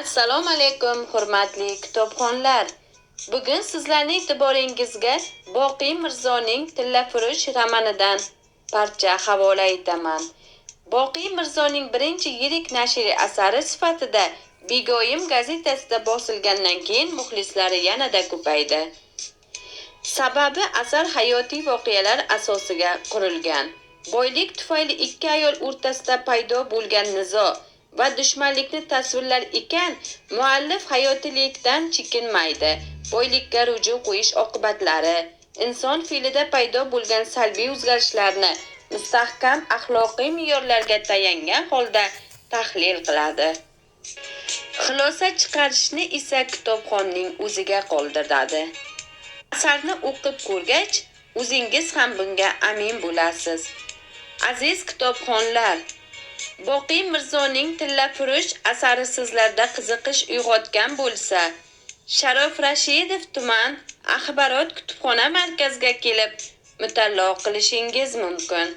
Assalomu alaykum, hurmatli kitobxonlar. Bugun sizlarning e'tiboringizga Boqiy Mirzoning Tillafurush romanidan parcha havola etaman. Boqiy Mirzoning birinchi yirik nashriy asari sifatida Begoyim gazetasida bosilgandan keyin muxlislari yanada ko'paydi. Sababi asar hayotiy voqealar asosiga qurilgan. Boylik tufayli ikki ayol o'rtasida paydo bo'lgan nizo va dushmanlikni tasvirlar ekan, muallif hayotiylikdan chekinmaydi. Boylikka ruju qo'yish oqibatlari, inson fe'lida paydo bo'lgan salbiy o'zgarishlarni mustahkam axloqiy me'yorlarga tayangan holda tahlil qiladi. Xulosa chiqarishni esa kitobxonning o'ziga qoldiradi. Asarni o'qib ko'rgach, o'zingiz ham bunga amin bo'lasiz. Aziz kitobxonlar, Boqiy Mirzoning Tillafurush asari sizlarda qiziqish uyg'otgan bo'lsa, Sharof Rashidov tuman axborot kutubxona markaziga kelib mutolaa qilishingiz mumkin.